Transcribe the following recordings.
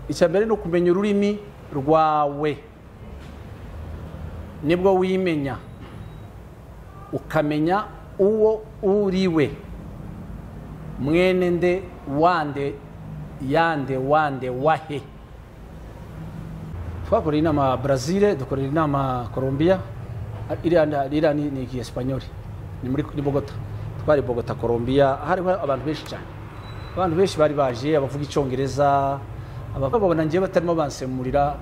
Icya mbere ni ukumenya ururimi rwawe, nibwo wimenya ukamenya uwo uriwe, mwene nde, wande, yande, wande, wahe. Twakoreye inama Brazil, dukorera inama Colombia, iriya ni Icyesipanyoli, ni muri ni Bogota. Twari Bogota, Colombia, hariho abantu benshi cyane, abantu benshi bari baje, abavuga Icyongereza, babona ngewe batarimo bansemurira,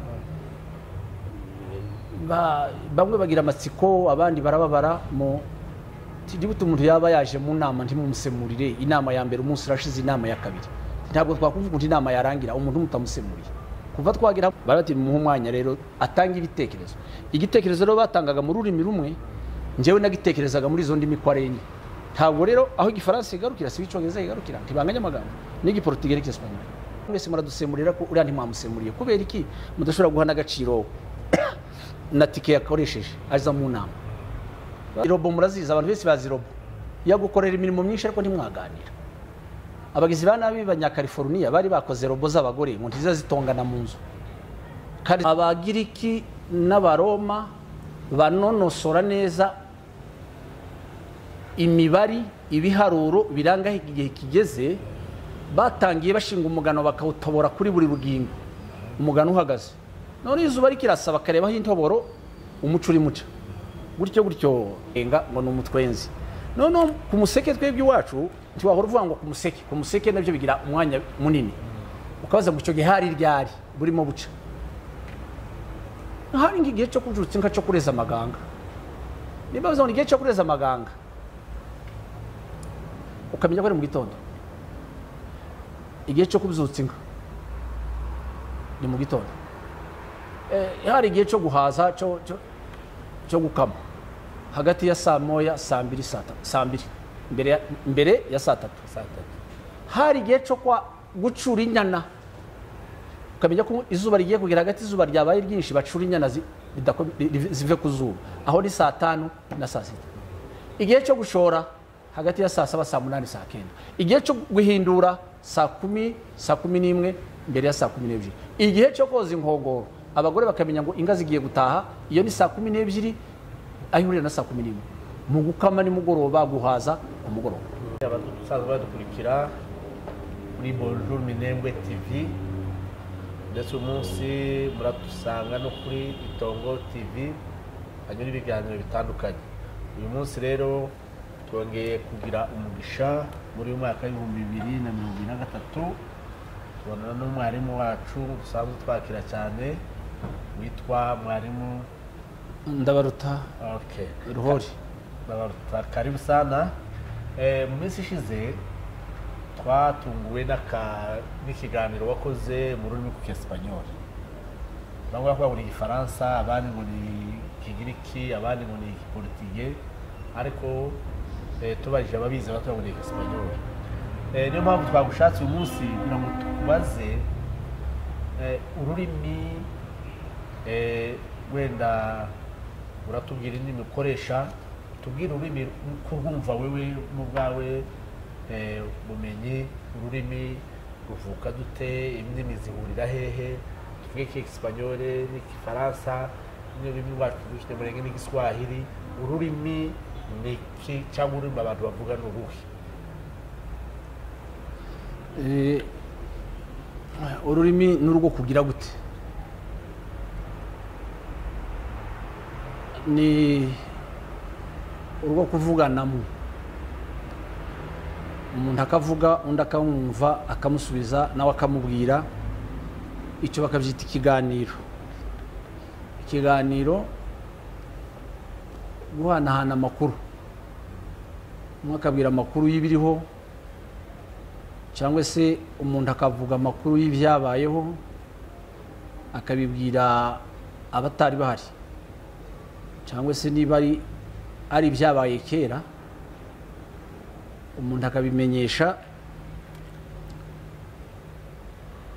bamwe bagira amatsiko, abandi barababara. Mu ntigute umuntu yaba yaje mu nama ntimumusemurire? Inama ya mbere umunsi urashize, inama ya kabiri ntabwo twakuvuga undi inama yarangira umuntu mutamusemuriye. Kuva twagira barati muhe umwanya rero atanga ibitekerezo. Igitekerezo rero batangaga mu rurimi rumwe, njyewe nagitekerezaga muri izo ndimi ko ari enye. Ntabwo rero aho Igifaransa igarukira si Icyongereza igarukira, ntibanganya amagambo, n'Igiportugais n'Icyesipanyoli. Mwese muradusemurira ko uriya ntimwamusemuriye, kubera iki mudashobora guha n'agaciro na tike yakoresheje aza mu nama? Robo murazizi, abantu benshi bazi robo, yagukorera imirimo myinshi ariko ntimwaganira. Abagizi ba nabi b'Abanyakaliforuniya bari bakoze robo z'abagore ngo ntiziza zitongana mu nzu. Kandi Abagiriki n'Abaroma banonosora neza imibari, ibiharuro biranga igihe kigeze. Batangiye bashinga umugano bakawutobora kuri buri rugingo, umugano uhagaze, none izuba rikirasa bakarebaho intoboro, umuco uri muca gutyo gutyo, enga ngo ni umutwenzi. None ku museke twebwe iwacu ntiwahora uvuga ngo ku museke, ku museke nabyo bigira umwanya munini, ukabaza ngo icyo gihe hari ryari burimo buca? Hari nk'igihe cyo kubyutsa inka, cyo kureza amaganga. Niba bavuze ngo igihe cyo kureza amaganga, ukamenya ko ari mu gitondo. Igihe cyo kubyutsa inka ni mu gitondo. Hari igihe cyo guhaza, cyo gukama, hagati ya saa moya, saa mbiri, saa mbiri, mbere ya saa tatu. Hari igihe cyo kwa gucura inyana, ukamenya ko izuba rigiye kugera hagati, izuba ryabaye ryinshi, bacura inyana zive ku zuba, aho ni saa tanu na saa sita. Igihe cyo gushora hagati ya saa saba, saa munani, saa kenda. Igihe cyo guhindura saa kumi, saa kumi n'imwe, mbere ya saa kumi n'ebyiri. Igihe cyo koza inkongoro, abagore bakamenya ngo inga zigiye gutaha, iyo ni saa kumi n'ebyiri aho ihurira na saa kumi n'imwe. Mu gukama nimugoroba, guhaza ku mugoroba. Abasanzwe badukurikira kuri Bonjour Minembwe TV, ndetse umunsi muradusanga no kuri Itongo TV, hanyura ibiganiro bitandukanye. Uyu munsi rero twongeye kugira umugisha muri uyu mwaka w'2023, tubonana n'umwarimu wacu dusanzwe twakira cyane witwa mwarimu Ndabaruta. Okay. Ruhori. Ndabaruta, karibu sana. Mu minsi ishize twatunguwe n'ikiganiro wakoze mu rurimi rw'Icyesipanyoli. Bamwe bavuga ngo ni Igifaransa, abandi ngo ni Ikigiriki, abandi ngo ni Igiportige, ariko tubajije ababizi batubwira ngo ni Icyesipanyoli. Niyo mpamvu twagushatse uyu munsi kugira ngo tukubaze ururimi, wenda uratubwira indimi ukoresha, tubwire ururimi kurwumva wewe n'ubwawe bumenyi. Ururimi ruvuka dute? Indimi zihurira hehe? Tuvuge Icyesipanyoli n'Igifaransa n'ururimi rwacu rw'Ikinyamulenge n'Igiswahili, ururimi ni iki, cyangwa ururimi abantu bavuga ni uruhe? Ururimi ni urwo kugira gute? Ni urwo kuvuganamo, umuntu akavuga, undi akamwumva, akamusubiza, nawe akamubwira, icyo bakabyita ikiganiro. Ikiganiro, guhanahana amakuru, umwe akabwira amakuru y'ibiriho, cyangwa se umuntu akavuga amakuru y'ibyabayeho, akabibwira abatari bahari, cyangwa se niba ari ibyabaye kera, umuntu akabimenyesha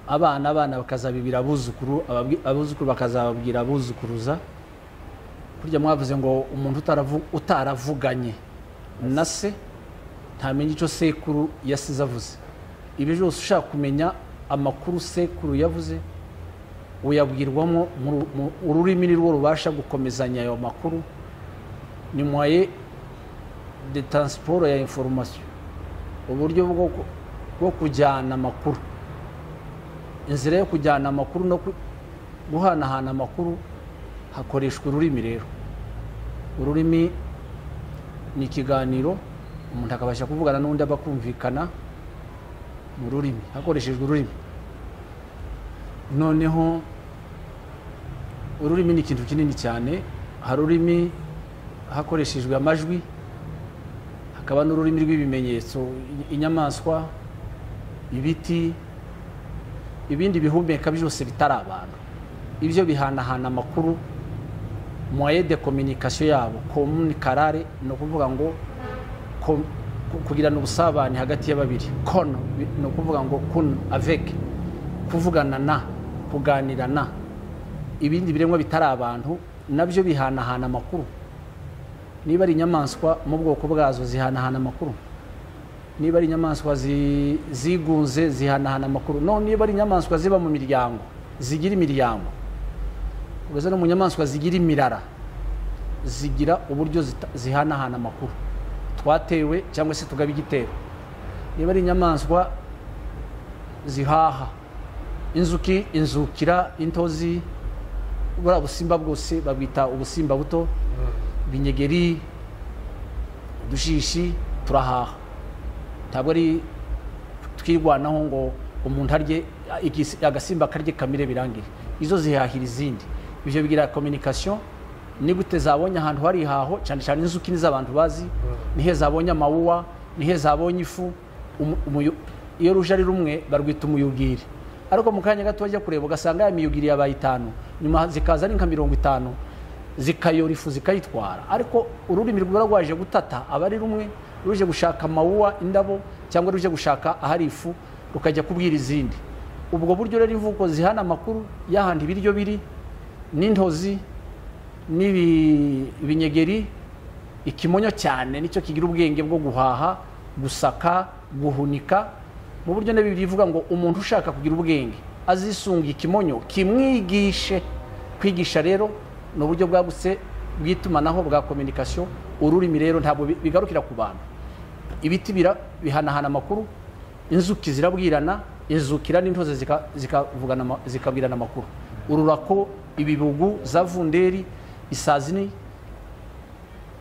abana, abana bakazabibwira abuzukuru, abuzukuru bakazababwira abuzukuruza. Kurya mwavuze ngo umuntu utaravuganye na se ntamenya icyo sekuru yasize avuze. Ibi byose ushaka kumenya amakuru sekuru yavuze, Uyabwirwamo ururimi ni rwo rubasha gukomezanya ayo makuru. Ni moyen de transport ya information, uburyo bwo kujyana amakuru, inzira yo kujyana amakuru no guhanahana amakuru hakoreshwa ururimi. Rero ururimi ni ikiganiro, umuntu akabasha kuvugana n'undi abakumvikana mu rurimi hakoreshejwe ururimi. Noneho ururimi ni ikintu kinini cyane. Hari ururimi hakoreshejwe amajwi, hakaba n'ururimi rw'ibimenyetso, inyamaswa, ibiti, ibindi bihumeka byose bitari abantu, ibyo bihanahana amakuru. Moyen de communication yabo, communicare, ni ukuvuga ngo kugirana ubusabane hagati ya babiri. Con ni ukuvuga ngo kun, avec, kuvugana na, kuganira na. Ibindi biremwa bitari abantu nabyo bihanahana amakuru. Niba ari inyamaswa mu bwoko bwazo zihanahana amakuru, niba ari inyamaswa zigunze zihanahana amakuru, no niba ari inyamaswa ziba mu miryango zigira imiryango, kugeza no mu nyamaswa zigira imirara zigira uburyo zihanahana amakuru, twatewe cyangwa se tugaba igitero. Niba ari inyamaswa zihaha, inzuki, inzukira, intozi, buriya busimba bwose babwita ubusimba buto, ibinyegeri, udushishi, turahaha. Ntabwo ari twirwanaho ngo umuntu arye agasimba karye kamire birangire, izo zihahira izindi. Ibyo bigira communication. Ni gute zabonye ahantu hari ihaho? Cyane cyane inzuki nizo abantu bazi, nihe zabonye amawuwa, nihe zabonye ifu. Iyo ruje ari rumwe barwita umuyugiri, ariko mu kanya gato bajya kureba ugasanga ya miyugiri yabaye 5, nyuma zikaza ari nka 50, zikayora ifu zikayitwara. Ariko ururimi rwaba rwaje gutata aba ari rumwe ruje gushaka amawuwa, indabo, cyangwa ruje gushaka ahari ifu, rukajya kubwira izindi. Ubwo buryo rero imvugo zihana amakuru y'ahandi ibiryo biri, n'intozi n'ibinyegeri, ikimonyo cyane nicyo kigira ubwenge bwo guhaha, gusaka, guhunika. Mu buryo na Bibiliya ivuga ngo umuntu ushaka kugira ubwenge azisunga ikimonyo kimwigishe. Kwigisha rero ni uburyo bwagutse bw'itumanaho, bwa communication. Ururimi rero ntabwo bigarukira ku bantu. Ibiti bihanahana amakuru, inzuki zirabwirana, inzukira n'intozi zikavugana, zikabwirana amakuru, ururako, ibibugu, za vunderi, isazi, ni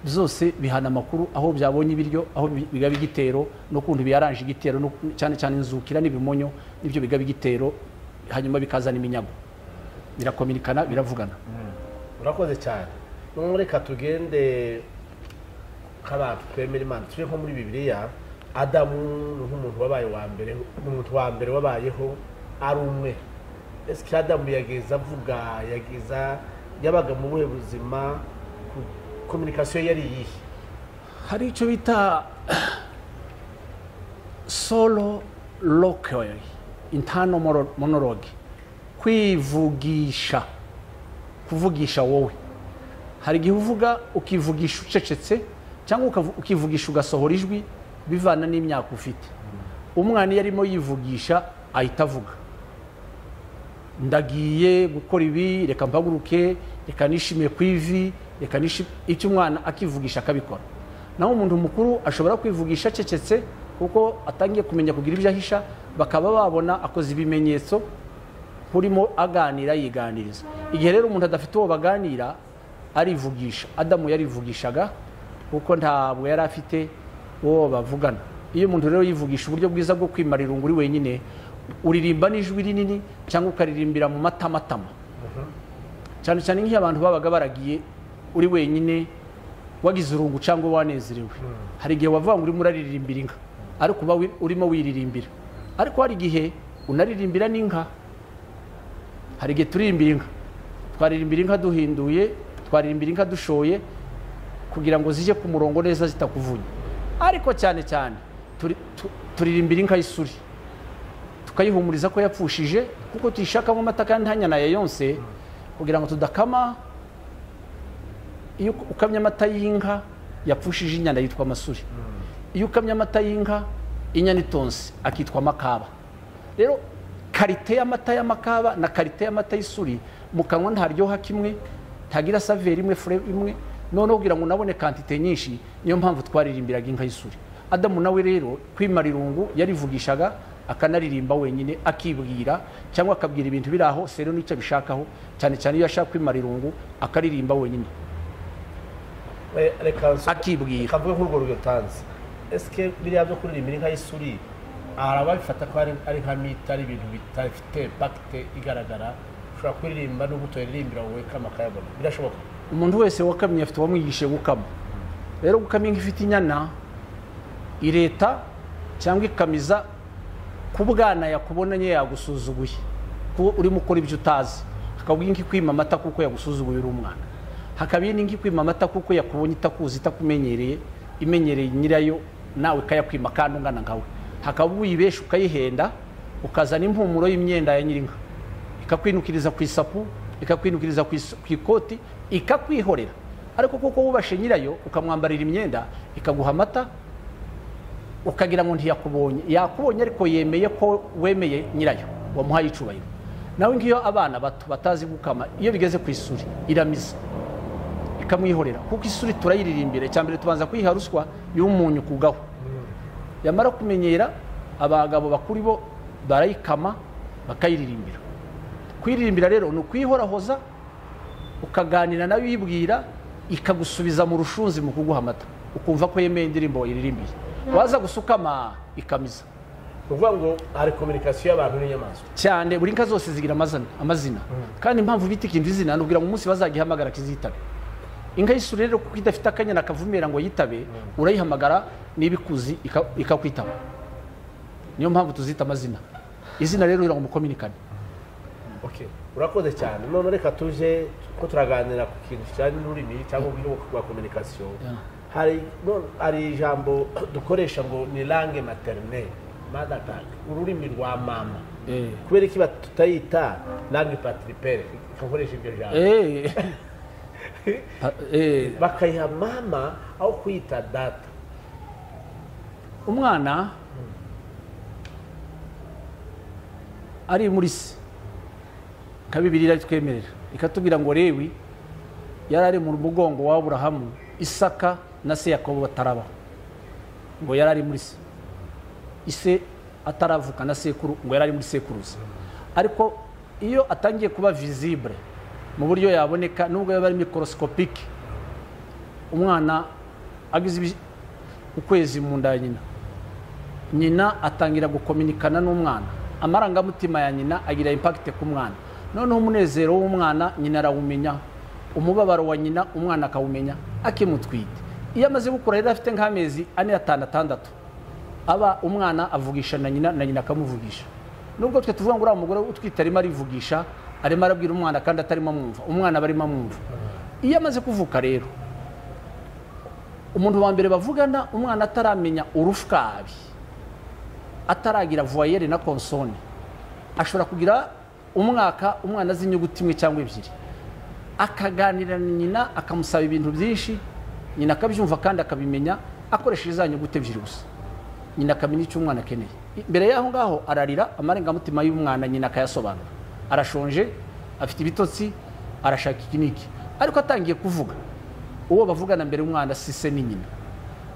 byose bihana amakuru aho byabonye ibiryo, aho bigaba igitero n'ukuntu biyaranje igitero. Cyane cyane inzukira n'ibimonyo nibyo bigaba igitero, hanyuma bikazana iminyago. Birakominikana, biravugana. Urakoze cyane. Noneho reka tugende nk'abantu twemera Imana, tujye nko muri Bibiliya. Adamu ni nk'umuntu wabaye wa mbere, umuntu wa mbere wabayeho ari umwe. Ese Adamu yageza avuga, yageza yabaga mu buhe buzima? Communication yari iyihe? Hari icyo bita soliloquy, internal monologue, kwivugisha, kuvugisha wowe. Hari igihe uvuga ukivugisha ucecetse, cyangwa ukivugisha ugasohora ijwi, bivana n'imyaka ufite. Umwana iyo arimo yivugisha ahita avuga: "Ndagiye gukora ibi, reka mpaguruke, reka nishimiye ku ivi, reka nishime." Icyo umwana akivugisha akabikora. Naho umuntu mukuru ashobora kwivugisha acecetse, kuko atangiye kumenya kugira ibyo ahisha, bakaba babona akoze ibimenyetso nkurimo aganira, yiganiriza. Igihe rero umuntu adafite uwo baganira arivugisha. Adamu yarivugishaga kuko ntabwo yari afite uwo bavugana. Iyo umuntu rero yivugisha, uburyo bwiza bwo kwimara irungu uri wenyine, uririmba n'ijwi rinini cyangwa ukaririmbira mu matamatama. Cyane cyane nk'iyo abantu babaga baragiye, uri wenyine, wagize urungu cyangwa wanezerewe, hari igihe wavuga ngo urimo uraririmbira inka, ariko uba urimo wiririmbira. Ariko hari igihe unaririmbira n'inka. Hari igihe turirimbira inka, twaririmbira inka duhinduye, twaririmbira inka dushoye kugira ngo zijye ku murongo neza zitakuvunya. Ariko cyane cyane turirimbira inka y'isuri, tukayihumuriza ko yapfushije, kuko tuyishakamo amata kandi nta nyana yayonse, kugira ngo tudakama. Iyo ukamye amata y'inka yapfushije inyana yitwa amasuri, iyo ukamye amata y'inka inyana itonse akitwa amakaba. Rero Qualité y'amata y'amakaba na qualité y'amata y'isuri mu kanwa ntaryoha kimwe, ntagira saveur imwe, flavor imwe. Noneho kugira ngo nabone quantité nyinshi, niyo mpamvu twaririmbiraga inka y'isuri. Adamu nawe rero kwimara irungu yarivugishaga, akanaririmba wenyine, akibwira cyangwa akabwira ibintu biri aho sero n'icyo abishakaho, cyane cyane iyo ashaka kwimara irungu akaririmba wenyine. Reka akibwira. Reka mvuge nk'urwo rugero utanze. Ese biriya byo kuririmba inka y'isuri, hari ababifata ko ari nka mythe, ari ibintu bidafite impact igaragara? Ushobora kuririmba n'ubwo utayiririmbira wowe kama akayabona, birashoboka? Umuntu wese wakamye afite uwamwigishije gukama. Rero gukama inka ifite inyana ireta cyangwa ikamiza ku bwana yakubonanye yagusuzuguye, kuko urimo ukora ibyo utazi. Hakaba inka ikwima amata kuko yagusuzuguye uri umwana, hakaba indi nka ikwima amata kuko yakubonye itakuzi, itakumenyereye, imenyereye nyirayo, nawe ikayakwima kandi ungana nkawe. Hakaba uyibesha ukayihenda, ukazana impumuro y'imyenda ya nyirinka, ikakwinukiriza ku isapu, ikakwinukiriza ku ikoti, ikakwihorera. Ariko kuko wubashe nyirayo ukamwambarira imyenda, ikaguha amata, ukagira ngo ntiyakubonye. Yakubonye, ariko yemeye ko wemeye nyirayo, wamuhaye icubahiro. Nawe ngiyo abana bato batazi gukama, iyo bigeze ku isuri iramiza ikamwihorera, kuko isuri turayiririmbira. Icya mbere tubanza kuyiha ruswa y'umunyu ku gahu, yamara kumenyera, abagabo bakuru bo barayikama bakayiririmbira. Kuyiririmbira rero ni ukuyihorahoza, ukaganira nayo uyibwira, ikagusubiza mu rushunzi mu kuguha amata, ukumva ko yemeye indirimbo wayiririmbiye. Waza gusukama, ikamiza. Ni ukuvuga ngo hari communication y'abantu n'inyamaswa. Cyane. Buri nka zose zigira amazina, kandi impamvu bita ikintu izina ni ukugira ngo umunsi bazagihamagara kizitabe. Inka y'isuri rero, kuko idafite akanyana kavumera ngo yitabe, urayihamagara niba ikuzi ikakwitaba. Niyo mpamvu tuzita amazina. Izina rero kugira ngo mukominikane. Okay, urakoze cyane. None reka tuje ko turaganira ku kintu kijyanye n'ururimi cyangwa uburyo bwa communication. Hari ijambo dukoresha ngo ni langue maternelle, mother tongue, ururimi rwa mama. Kubera iki tutayita langue patripère? Ikakoresha iryo jambo, bakayiha mama aho kwita data. Umwana ari muri se, nka Bibiliya iratwemerera ikatubwira ngo Lewi yari ari mu mugongo wa Aburahamu, Isaka na se Yakobo batarabaho. Ngo yari ari muri se, ise ataravuka na sekuru, ngo yari ari muri sekuruza. Ariko iyo atangiye kuba visible mu buryo yaboneka, nubwo yaba ari microscopique, umwana agize ukwezi mu nda ya nyina, nyina atangira gukominikana n'umwana. Amarangamutima ya nyina agira impact ku mwana. Noneho umunezero w'umwana nyina arawumenya, umubabaro wa nyina umwana akawumenya akimutwite. Iyo amaze gukura rero, afite nk'amezi 4, 5, 6, aba umwana avugisha na nyina, na nyina akamuvugisha. Nubwo twe tuvuga ngo uriya mugore utwite arimo arivugisha, arimo arabwira umwana kandi atarimo amwumva, umwana aba arimo amwumva. Iyo amaze kuvuka rero, umuntu wa mbere bavugana, umwana ataramenya urufwabi, ataragira voyelle na consonne, ashobora kugira umwaka umwana azi inyuguti imwe cyangwa ebyiri, akaganira na nyina, akamusaba ibintu byinshi, nyina akabyumva kandi akabimenya akoresheje za nyuguti ebyiri gusa. Nyina akamenya icyo umwana akeneye. Mbere y'aho ngaho ararira, amarangamutima y'umwana nyina akayasobanura: arashonje, afite ibitotsi, arashaka iki n'iki. Ariko atangiye kuvuga, uwo bavugana mbere umwana si se, ni nyina.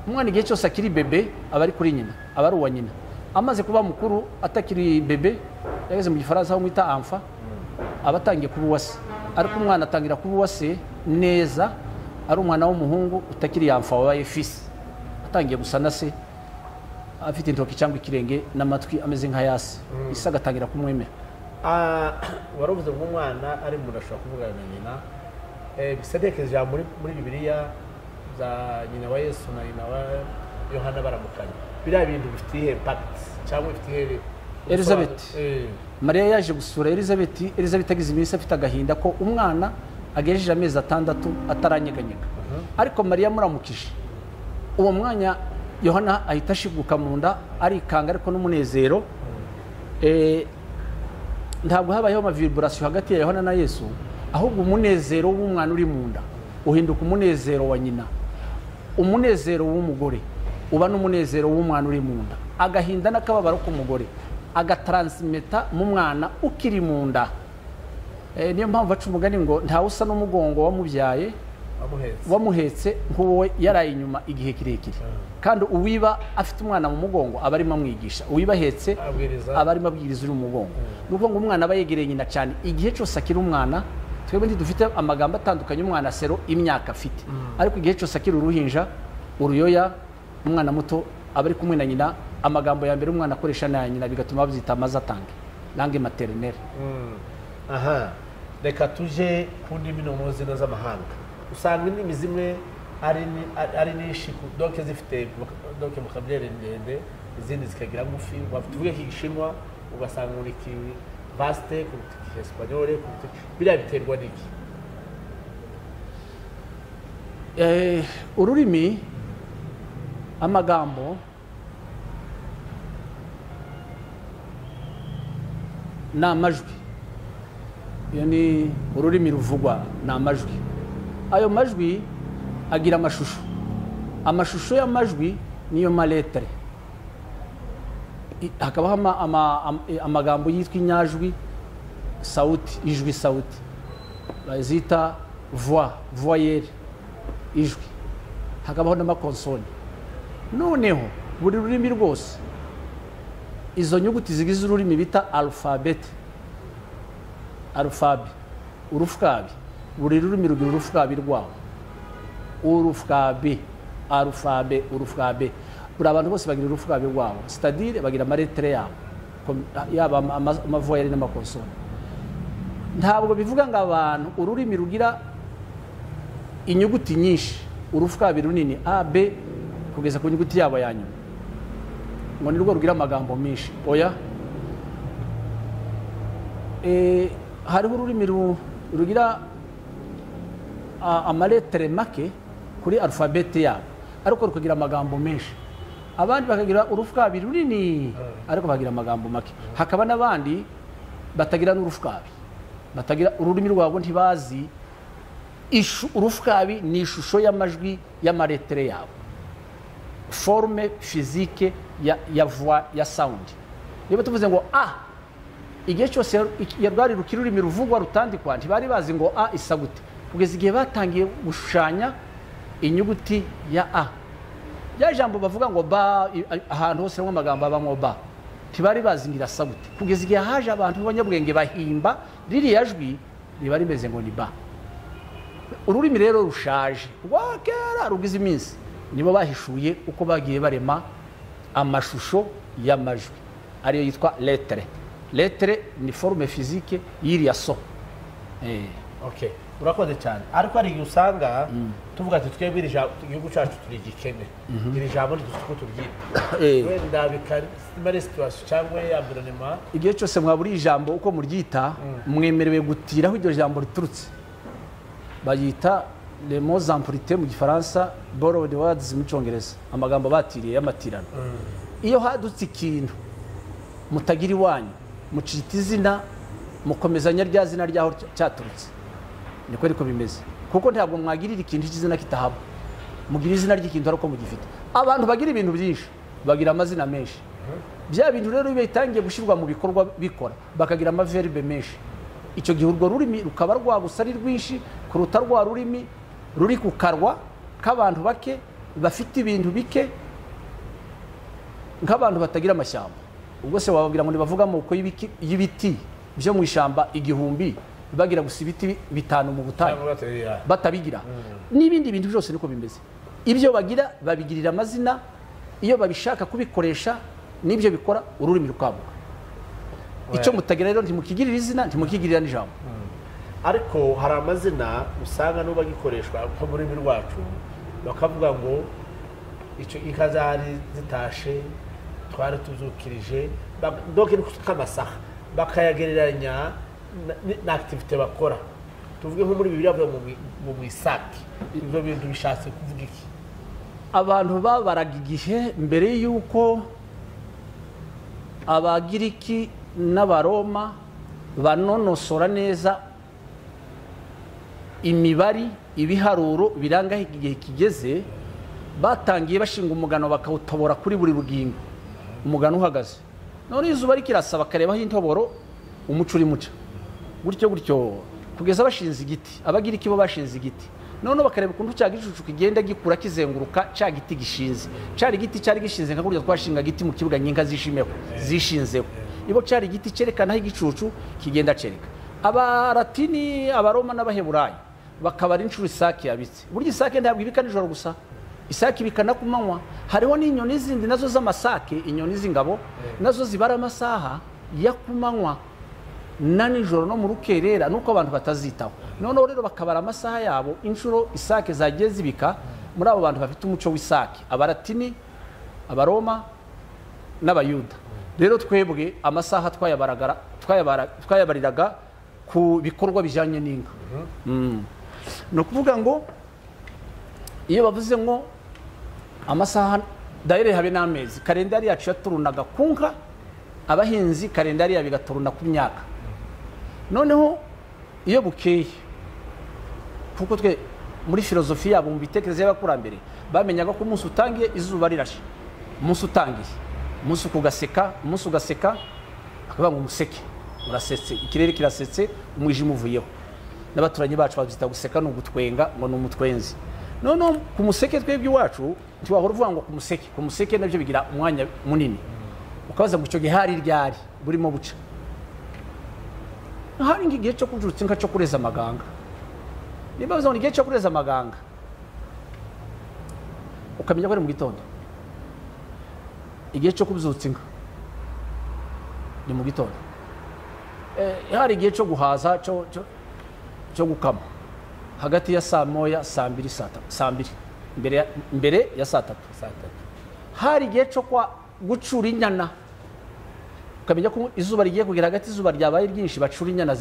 Umwana igihe cyose akiri bébé aba ari kuri nyina, aba ari uwa nyina. Amaze kuba mukuru, atakiri bébé, yageze mu Gifaransa aho mwita enfant, aba atangiye kuba uwa se. Ariko umwana atangira kuba uwa se neza ari umwana w'umuhungu utakiri enfant, wabaye fils, atangiye gusa na se, afite intoki cyangwa ikirenge n'amatwi ameze nka yase, isi agatangira kumwemera. Waravuze ngo umwana ari umuntu ashobora kuvugana na nyina. Bisa ntekereje ijambo muri Bibiliya za nyina wa Yesu na nyina wa Yohana baramukanya. Biriya bintu bifite iyihe impact cyangwa bifite iyihe Elizabeth. Mariya yaje gusura Elizabeth. Elizabeth agize iminsi afite agahinda ko umwana agejeje amezi 6 ataranyeganyega. Ariko Mariya amuramukije, uwo mwanya Yohana ahita ashiguka mu nda, arikanga ariko n'umunezero. Ntabwo habayeho ama vibrations hagati ya Yohana na Yesu, ahubwo umunezero w'umwana uri mu nda uhinduka umunezero wa nyina. Umunezero w'umugore uba n'umunezero w'umwana uri mu nda. Agahinda n'akababaro k'umugore Agatransmeta mu mwana ukiri mu nda. Niyo mpamvu baca umugani ngo ntawe usa n'umugongo wamubyaye wamuhetse nk'uwo yaraye inyuma igihe kirekire. Kandi uwiba afite umwana mu mugongo aba arimo amwigisha, uwiba ahetse aba arimo abwiriza uri mu mugongo. Ni ukuvuga ngo umwana aba yegereye nyina cyane igihe cyose akiri umwana. Twebwe ntidufite amagambo atandukanye umwana sero imyaka afite, ariko igihe cyose akiri uruhinja, uruyoya, umwana muto aba ari kumwe na nyina. Amagambo ya mbere umwana akoresha na nyina, bigatuma babyita amazatange, langue maternelle. Aha, reka tuje ku ndimi noneho zino z'amahanga. Usanga indimi zimwe ari nyinshi, donc zifite donc vocabulaire ndende, izindi zikagira ngufi. Tuvuge nk'Igishinwa ugasanga uri ki vaste kuruta Icyesipanyole, kuruta biriya. Biterwa n'iki? Ururimi, amagambo ni amajwi. Iyo ni ururimi ruvugwa, ni amajwi. Ayo majwi agira amashusho. Amashusho y'amajwi niyo ma lettres. Hakabaho amagambo yitwa inyajwi, sauti, ijwi, sauti bazita voix, voyelle, ijwi. Hakabaho n'amakonsoni. Noneho buri rurimi rwose, izo nyuguti zigize ururimi bita alphabet, alphabet, urufkabi. Buri rurimi rugira urufkabi rwawo, urufkabi, alphabet, urufkabi. Buri abantu bose bagira urufkabi rwabo, c'est-à-dire bagira ama lettres yabo, yaba ama voyelles n'amakonsoni. Ntabwo bivuga ngo abantu ururimi rugira inyuguti nyinshi, urufkabi runini, a, b kugeza ku nyuguti yabo ya nyuma, ngo ni rwo rugira amagambo menshi. Oya. Hariho ururimi rugira ama lettres make kuri alphabet yabo, ariko rukagira amagambo menshi. Abandi bakagira urufkabi runini, ariko bagira amagambo make. Hakaba n'abandi batagira n'urufkabi, batagira ururimi rwabo, ntibazi urufkabi ni ishusho y'amajwi y'ama lettres yabo, forme physique ya voix, ya sound. Niba tuvuze ngo a, igihe cyose rwari rukiri ururimi ruvugwa rutandikwa, ntibari bazi ngo a isa gute, kugeza igihe batangiye gushushanya inyuguti ya a. Rya jambo bavuga ngo ba, ahantu hose harimo amagambo abamo ba, ntibari bazi ngo irasa gute, kugeza igihe haje abantu b'abanyabwenge bahimba ririya jwi riba rimeze ngo ni ba. Ururimi rero rushaje rwa kera rugize iminsi, nibo bahishuye uko bagiye barema amashusho y'amajwi, ariyo yitwa lettre. Lettre ni forme physique y'iriya son. Okay, urakoze cyane. Ariko hari igihe usanga tuvuga ati twebwe iri jambo, igihugu cyacu turi igikene, iri jambo ntituzi uko turyita, wenda bikaba ari situation cyangwa environnement. Igihe cyose mwaburiye ijambo uko muryita, mwemerewe gutiraho iryo jambo riturutse. Bayita les mots empruntés mu Gifaransa, borrowed words mu Cyongereza, amagambo batiriye y'amatirano. Iyo hadutse ikintu mutagira iwanyu, mucita izina, mukomezanya rya zina ryaho cyaturutse. Niko ariko bimeze, kuko ntabwo mwagirira ikintu cy'izina kitahaba. Mugira izina ry'ikintu ariko mugifite. Abantu bagira ibintu byinshi bagira amazina menshi. Bya bintu rero iyo bitangiye gushyirwa mu bikorwa bikora, bakagira ama verbes menshi. Icyo gihe urwo rurimi rukaba rwagusa ari rwinshi kuruta rwa rurimi ruri ku karwa k'abantu bake bafite ibintu bike, nk'abantu batagira amashyamba. Ubwo se wababwira ngo nibavuga amoko y'ibiti byo mu ishyamba 1000, bagira gusa ibiti 5 mu butayu, batabigira. N'ibindi bintu byose niko bimeze. Ibyo bagira babigirira amazina, iyo babishaka kubikoresha n'ibyo bikora ururimi rukabuka. Icyo mutagira rero ntimukigirira izina, ntimukigirira n'ijambo. Ariko hari amazina usanga n'ubu agikoreshwa nko mu rurimi rwacu, bakavuga ngo icyo inka zari zitashe twari tuzukirije, donc ni k'amasaha, bakayagereranya na activité bakora. Tuvuge nko muri Bibiliya bavuga ngo mu isaki. Ibyo bintu bishatse kuvuga iki? Abantu babaraga igihe mbere y'uko Abagiriki n'Abaroma banonosora neza imibari, ibiharuro biranga igihe kigeze, batangiye bashinga umugano bakawutobora kuri buri rugingo, umugano uhagaze. None izuba rikirasa bakarebaho intoboro umuco uri muca gutyo gutyo kugeza bashinze igiti. Abagiriki bo bashinze igiti, none bakareba ukuntu cya gicucu kigenda gikura kizenguruka cya giti gishinze. Cyari igiti cyari gishinze nka kurya twashinga giti mu kibuga nyinka zishimeho zishinzeho. Ibo cyari igiti cyerekana aho igicucu kigenda cereka. Abaratini, Abaroma n'Abaheburayo bakabara inshuro isake yabitse. Burya isake ntabwo ibika nijoro gusa, isake ibika no ku manywa. Hariho n'inyoni zindi nazo z'amasake, inyoni z'ingabo nazo zibara amasaha ya ku manywa na nijoro no mu rukerera, nuko abantu batazitaho. Noneho rero bakabara amasaha yabo inshuro isake zagiye zibika. Muri abo bantu bafite umuco w'isake, Abaratini, Abaroma n'Abayuda. Rero twebwe amasaha twayabariraga ku bikorwa bijyanye n'inka. Ni ukuvuga ngo iyo bavuze ngo amasaha dayire habe n'amezi, kalendari yacu yaturunaga ku nka, abahinzi kalendari yabo igaturuna ku myaka. Noneho iyo bukeye, kuko twe muri filozofi yabo mu bitekerezo y'abakurambere bamenyaga ko umunsi utangiye izuba rirashe, umunsi utangiye, umunsi kugaseka, umunsi ugaseka bakavuga ngo umuseke urasetse, ikirere kirasetse, umwijima uvuyeho. N'abaturanyi bacu babyita guseka ni ugutwenga, ngo ni umutwenzi. Noneho ku museke twebwe iwacu ntiwahora uvuga ngo ku museke, ku museke nabyo bigira umwanya munini, ukabaza ngo icyo gihe hari ryari burimo buca. Hari nk'igihe cyo kubyutsa inka cyo kureza amaganga. Niba bavuze ngo igihe cyo kureza amaganga, ukamenya ko ari mu gitondo. Igihe cyo kubyutsa inka ni mu gitondo. Hari igihe cyo guhaza cyo gukama hagati ya saa moya, saa mbiri, saa mbiri mbere ya saa tatu. Hari igihe cyo gucura inyana, ukamenya ko izuba rigiye kugera hagati, izuba ryabaye ryinshi bacura inyana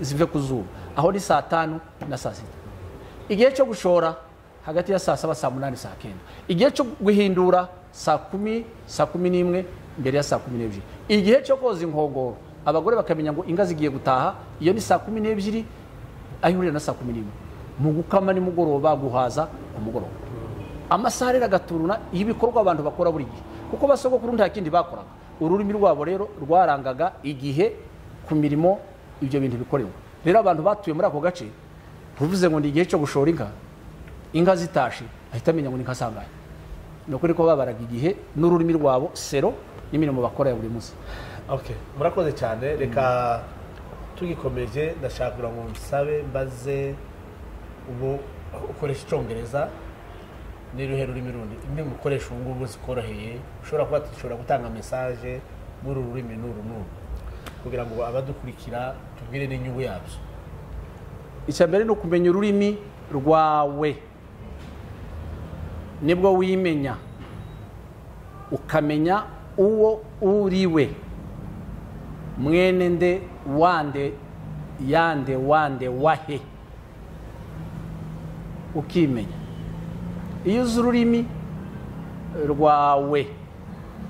zive ku zuba, aho ni saa 5 na saa 6. Igihe cyo gushora hagati ya saa 7, saa 8, saa 9. Igihe cyo guhindura saa 10, saa 11 mbere ya saa 12. Igihe cyo koza inkongoro abagore bakamenya ngo inga zigiye gutaha, iyo ni saa 12 aho ihurira na saa 11. Mu gukama ni mugoroba, guhaza ku mugoroba. Amasaha rero agaturuna ibikorwa abantu bakora buri gihe, kuko basogokuru nta kindi bakoraga. Ururimi rwabo rero rwarangaga igihe ku mirimo ibyo bintu bikorewe. Rero abantu batuye muri ako gace ruvuze ngo ni igihe cyo gushora inka, inka zitashe ahita amenya ngo ni inka sangahe. Ni ukuri ko babaraga igihe n'ururimi rwabo sero n'imirimo bakora ya buri munsi. Okay, murakoze cyane. Reka tugikomeje, ndashaka kugira ngo nsabe mbaze ubu ukoresha Icyongereza n'iruhe rurimi rundi indi mukoresha ubu ngubu zikoroheye, ushobora kuba dushobora gutanga message muri uru rurimi n'uru n'uru kugira ngo abadukurikira tubwire n'inyungu yabyo. Icya mbere ni ukumenya ururimi rwawe, nibwo wimenya, ukamenya uwo uriwe, mwene nde, wande, yande, wande, wahe, ukimenya. Iyo uzi ururimi rwawe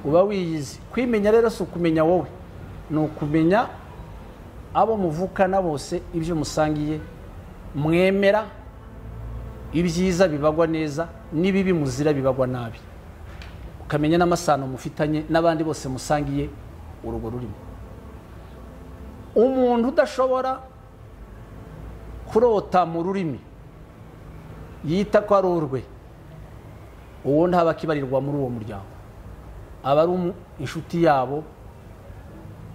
uba wiyizi. Kwimenya rero si ukumenya wowe, ni ukumenya abo muvukana bose, ibyo musangiye, mwemera, ibyiza bibagwa neza n'ibibi muzira bibagwa nabi. Ukamenya n'amasano mufitanye n'abandi bose musangiye urugo rurimo. Umuntu udashobora kurota mu rurimi yita ko ari urwe, uwo ntaba akibarirwa muri uwo muryango, aba ari inshuti yabo,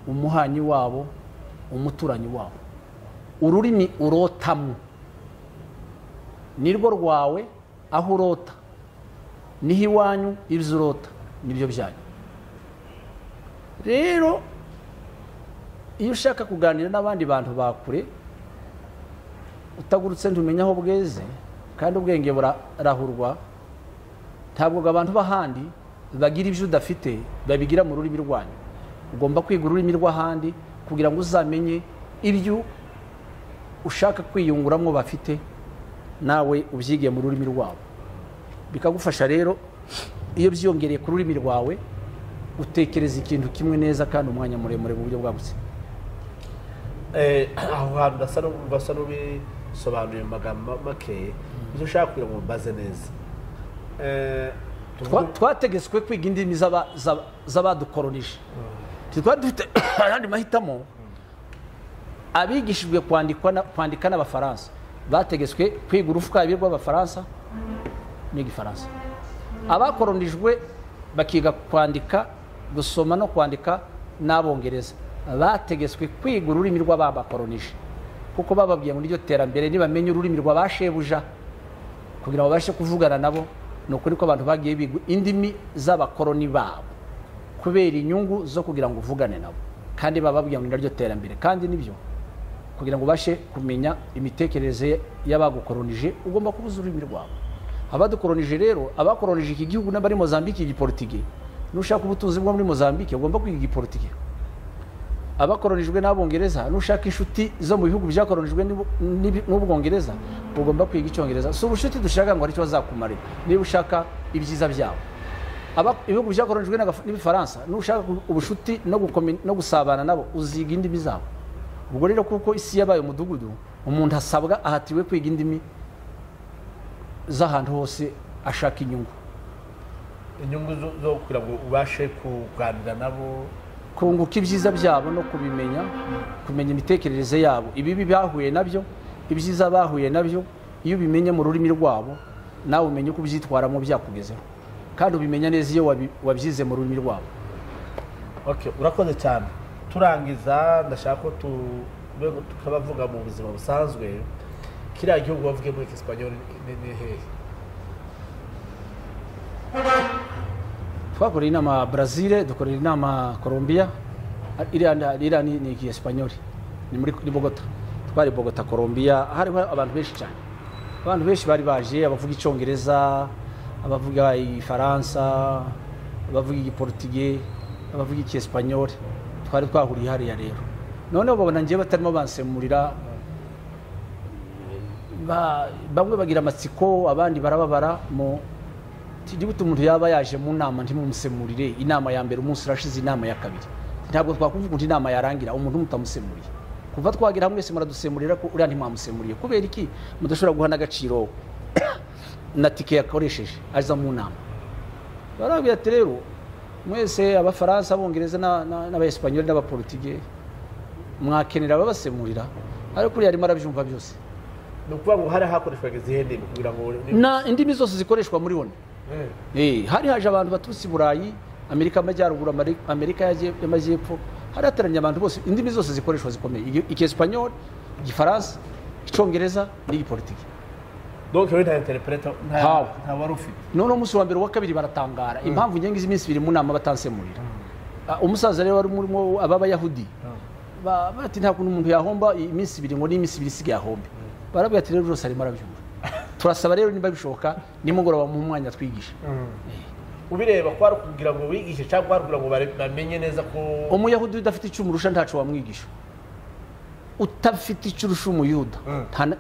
umuhanyi wabo, umuturanyi wabo. Ururimi urotamo nirwo rwawe, aho urota niho iwanyu, ibyo urota nibyo byanyu. Rero iyo ushaka kuganira n'abandi bantu bakure, utagurutse ntumenya aho bweze, kandi ubwenge burarahurwa. Ntabwo abantu b'ahandi bagira ibyo udafite babigira mu rurimi rwanyu. Ugomba kwiga ururimi rw'ahandi kugira ngo uzamenye ibyo ushaka kwiyunguramo bafite, nawe ubyige mu rurimi rwabo. Bikagufasha rero iyo byiyongereye ku rurimi rwawe, utekereza ikintu kimwe neza kandi umwanya muremure mu buryo bwagutse. Aho hantu basa n'ubisobanuye mu magambo make, ibyo ushaka kugira ngo mbaze neza. Twategetswe kwiga indimi z'abadukoronije. Twari dufite ayandi mahitamo. Abigishijwe kwandika n'Abafaransa bategetswe kwiga urufukabi rw'Abafaransa n'igifaransa. Abakoronijwe bakiga kwandika, gusoma no kwandika n'Abongereza bategetswe kwiga ururimi rw'ababakoronije, kuko bababwiye ngo iryo terambere nibamenye ururimi rw'abashebuja kugira ngo babashe kuvugana nabo. Ni ukuri ko abantu bagiye biga indimi z'abakoroni babo kubera inyungu zo kugira ngo uvugane nabo, kandi bababwiye ngo iryo terambere, kandi nibyo. Kugira ngo ubashe kumenya imitekerereze y'abagukoronije ugomba kubuza ururimi rwabo. Abadukoronije rero, abakoronije iki gihugu n'abari Mozambique igiportugais, nushaka ubutunzi bwo muri Mozambique ugomba kwiga igiportugais. Abakoronijwe n'Abongereza, nushaka inshuti zo mu bihugu byakoronijwe n'Ubwongereza ugomba kwiga Icyongereza. Si ubushuti dushaka ngo aricyo bazakumarira, niba ushaka ibyiza byabo. Ibihugu byakoronijwe n'Ibifaransa, nushaka ubushuti no gusabana nabo uziga indimi zabo. Ubwo rero kuko isi yabaye umudugudu, umuntu asabwa ahatiwe kwiga indimi z'ahantu hose ashaka inyungu. Inyungu zo kugira ngo ubashe kuganira nabo, kunguka ibyiza byabo no kubimenya, kumenya imitekerereze yabo, ibibi bahuye nabyo, ibyiza bahuye nabyo. Iyo ubimenye mu rurimi rwabo nawe umenye uko ubyitwaramo byakugezeho, kandi ubimenya neza iyo wabyize mu rurimi rwabo. Okay, urakoze cyane. Turangiza ndashaka ko tukabavuga mu buzima busanzwe, kiriya gihugu bavuge muri Espanyol ni hehe? Twakoreye inama Brazil, dukorera inama Colombia, iriya ni Espanyol, ni muri Bogota. Twari Bogota Colombia, hariho abantu benshi cyane. Abantu benshi bari baje, abavuga Icyongereza, abavuga Ifaransa, abavuga Igiportugais, abavuga Icyespanyol. Twari twahuriye hariya rero. Noneho babona ngiye batarimo bansemurira, bamwe bagira amatsiko, abandi barababara. Mu gute umuntu yaba yaje mu nama ntimumusemurire? Inama ya mbere umunsi urashize, inama ya kabiri ntabwo twakuvuga ngo inama yarangira umuntu mutamusemuriye. Kuva twagira hamwe mwese muradusemurira ko uriya ntimwamusemuriye, kubera iki mudashobora guha n'agaciro na tike yakoresheje aza mu nama? Barabwira ati rero mwese Abafaransa, Abongereza n'Abaespanyoli n'Abaportugais mwakenera ababasemurira, ariko uriya arimo arabyumva byose. Ni ukuvuga ngo hari hakoreshwaga izihe ndimi kugira ngo na indimi zose zikoreshwa muri ONU. Hari haje abantu baturutse i Burayi, Amerika y'Amajyaruguru, Amerika y'Amajyepfo, hari hateranye abantu bose, indimi zose zikoreshwa zikomeye, Icyespanyol, Igifaransa, Icyongereza n'Igiportugais. Donc we nta interpreter nta wari ufite. None umunsi wa mbere wa kabiri baratangara impamvu ngenga iminsi ibiri mu nama batansemurira. Umusaza rero wari murimo ababayahudi bati nta kuntu umuntu yahomba iminsi ibiri ngo n'iminsi ibiri isigaye ahombe. Barabwira ati rero byose arimo arabyumva. Turasaba rero niba bishoboka nimugoroba mu mwanya twigisha. Ubireba ko ari kugira ngo wigishe cyangwa ari kugira ngo bamenye neza ko Umuyahudi udafite icyo umurusha ntaco wamwigisha. Utafite icyo urusha Umuyuda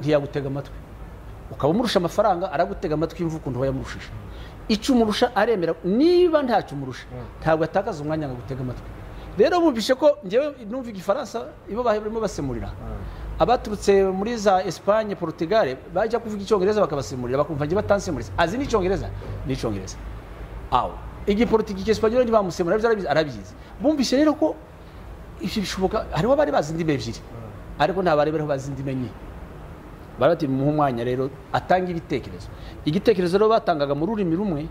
ntiyagutega amatwi. Ukaba umurusha amafaranga aragutega amatwi imvu ukuntu wayamurushije. Icyo umurusha aremera, niba ntacyo umurusha ntabwo atakaza umwanya ngo agutege amatwi. Rero bumvishe ko njyewe numva Igifaransa ibo barimo basemurira. Abaturutse muri za Espagne, Portugal bajya kuvuga Icyongereza bakabasemurira, bakumva nje batansemurira. Azi n'Icyongereza, n'Icyongereza. Aho Igiportugais, Icyespanyol ntibamusemurira, arabizi. Bumvishe rero ko ibyo bishoboka, hariho bari bazi indimi ebyiri, ariko nta bari bariho bazi indimi enye. Barati muhe umwanya rero atanga ibitekerezo. Igitekerezo rero batangaga mu rurimi rumwe,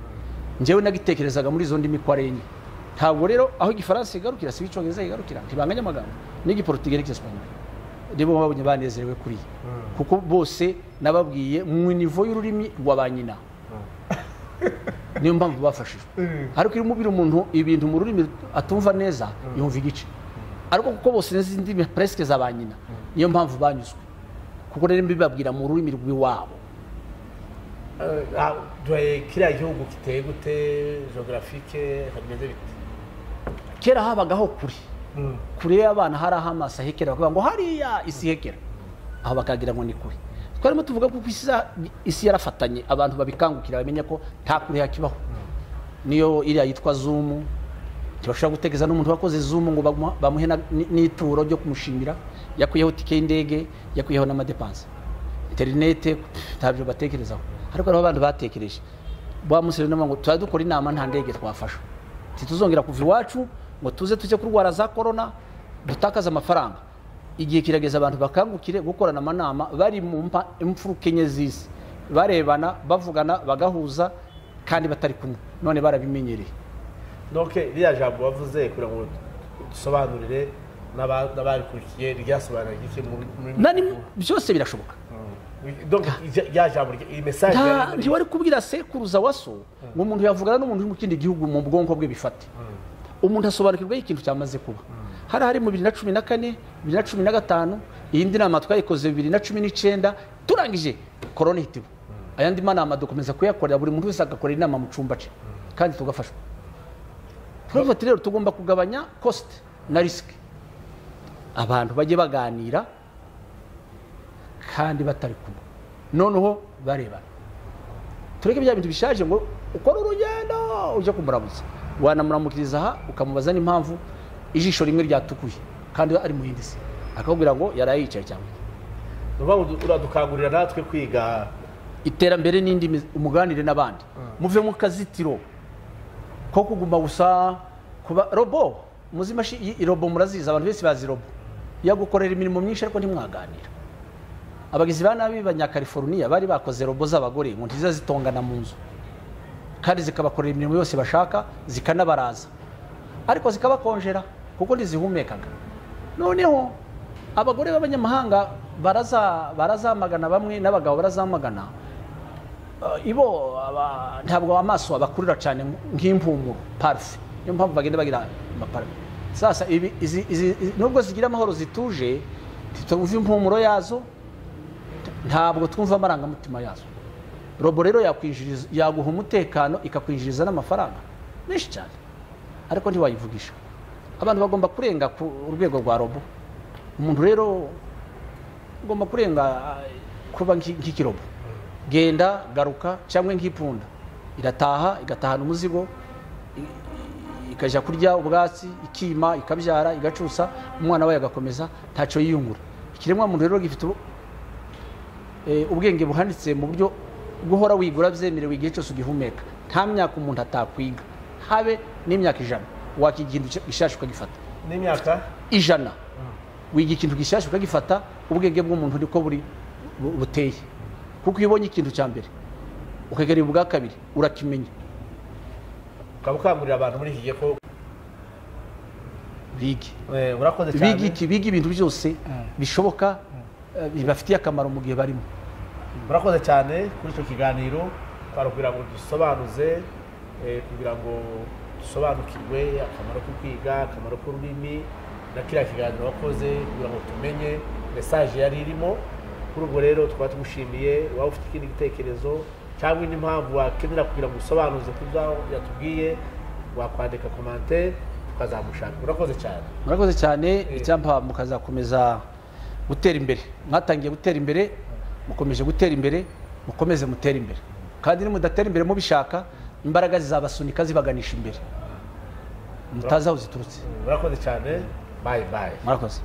njyewe nagitekerezaga muri izo ndimi ko ari enye. Ntabwo rero aho Igifaransa igarukira si Icyongereza igarukira, ntibanganya amagambo n'Igiportugais n'Icyespanyol. Nibo babonye banezerewe kuri kuko bose nababwiye mu niveau y'ururimi rwa ba nyina. Niyo mpamvu bafashijwe. Ariko iyo umubira umuntu ibintu mu rurimi atumva neza yumva igice. Ariko kuko bose n'izindi ndimi presque za ba nyina, niyo mpamvu banyuzwe. Kuko rero mbibabwira mu rurimi rw'iwabo. Kiriya gihugu kiteye gute geographique hameze bite? Kera habagaho kure. Kure y'abana hari aho amaso ahekera, bakavuga ngo hariya isi ihekera, aho bakagira ngo ni kure. Twarimo tuvuga ko isi yarafatanye, abantu babikangukira bamenya ko nta kure hakibaho. Niyo iriya yitwa Zoom, ntibashobora gutegeza n'umuntu wakoze Zoom ngo bamuhe n'ituro ryo kumushimira, yakuyeho tike y'indege, yakuyeho n'amadepanse. Interinete ntabyo batekerezaho, ariko hariho abantu batekereje. Wa munsi rero ngo tuba dukora inama nta ndege twafasha, ntituzongera kuva iwacu ngo tuze tujye kurwara za korona dutakaze amafaranga. Igihe kirageze abantu bakangukire gukorana amanama bari mu imfuruka enye z'isi, barebana, bavugana, bagahuza kandi batari kumwe, none barabimenyereye. Donc ririya jambo wavuze kugira ngo dusobanurire n'ababikurikiye, ryasobanura iki muri byose birashoboka. Donc rya jambo, iyi message ntiwari kubwira sekuruza wa so ngo umuntu yavugana n'umuntu uri mu kindi gihugu mu bwonko bwe bifate. Umuntu asobanukirwa ikintu cyamaze kuba. Hari mu 2014, 2015, iyindi nama twayikoze 2019 turangije corona ihitiwe. Ayandi manama dukomeza kuyakorera, buri muntu wese agakorera inama mu cumba ce kandi tugafashwa. Turavuga rero tugomba kugabanya cost na risk, abantu bajye baganira kandi batari kumwe, noneho barebana. Tureke bya bintu bishaje ngo ukora urugendo ujya kumuramutsa, wanamuramukiriza aha ukamubaza n'impamvu ijisho rimwe ryatukuye kandi ari mu yindi si, akakubwira ngo yaraye yicaye cyangwa. Uradukangurira natwe kwiga iterambere n'indi, umuganire n'abandi, muve mu kazitiro ko kuguma gusa kuba robo. Muzi robo murazizi, abantu bese bazi robo yagukorera imirimo myinshi ariko ntimwaganira. Abagizi ba nabi b'Abanyakaliforniya bari bakoze robo z'abagore ngo ntiza zitongana mu nzu, kandi zikabakorera imirimo yose bashaka, zikanabaraza, ariko zikabakonjera kuko ntizihumekaga. Noneho abagore b'abanyamahanga barazamagana bamwe n'abagabo barazamagana, ibo ntabwo amaso abakurira cyane nk'impumuro parfum, niyo mpamvu bagenda bagira amaparufe. Sasa ibi nubwo zigira amahoro zituje, ntitwumva impumuro yazo, ntabwo twumva amarangamutima yazo. Robo rero yakwinjiriza, yaguha umutekano, ikakwinjiriza n'amafaranga menshi cyane, ariko ntiwayivugisha. Abantu bagomba kurenga ku rwego rwa robo. Umuntu rero ugomba kurenga kuba nk'ikirobo, genda garuka, cyangwa nk'ipunda irataha igatahana umuzigo, ikajya kurya ubwatsi, ikima, ikabyara, igacusa, umwana wayo agakomeza, ntacyo yiyungura. Ikiremwa muntu rero gifite ubwenge buhanitse mu buryo guhora wigura byemerewe igihe cyose ugihumeka. Nta myaka umuntu atakwiga, habe n'imyaka 100 wakiga ikintu gishasha ukagifata. N'imyaka 100 wiga ikintu gishasha ukagifata, ubwenge bw'umuntu niko buri buteye. Kuko iyo ubonye ikintu cya mbere ukagera ubwa kabiri urakimenya. Ukabukangurira abantu muri iki gihe ko bige. Urakoze cyane. Bige ibintu byose bishoboka bibafitiye akamaro mu gihe barimo. Murakoze cyane kuri icyo kiganiro, kugira ngo dusobanuze, kugira ngo dusobanukirwe akamaro ko kwiga, akamaro k'ururimi, na kiriya kiganiro wakoze kugira ngo tumenye message yari irimo. Kuri ubwo rero tukaba tugushimiye. Waba ufite ikindi gitekerezo cyangwa indi mpamvu wakenera kugira ngo usobanuze ku byo yatubwiye, wakwandika commentaire tukazamushaka. Murakoze cyane. Murakoze cyane. Icyampa mukazakomeza gutera imbere. Mwatangiye gutera imbere, mukomeje gutera imbere, mukomeze mutere imbere. Kandi nimudatera imbere mubishaka, imbaraga zizabasunika zibaganisha imbere, mutazi aho ziturutse. Murakoze cyane. Bye bye. Murakoze.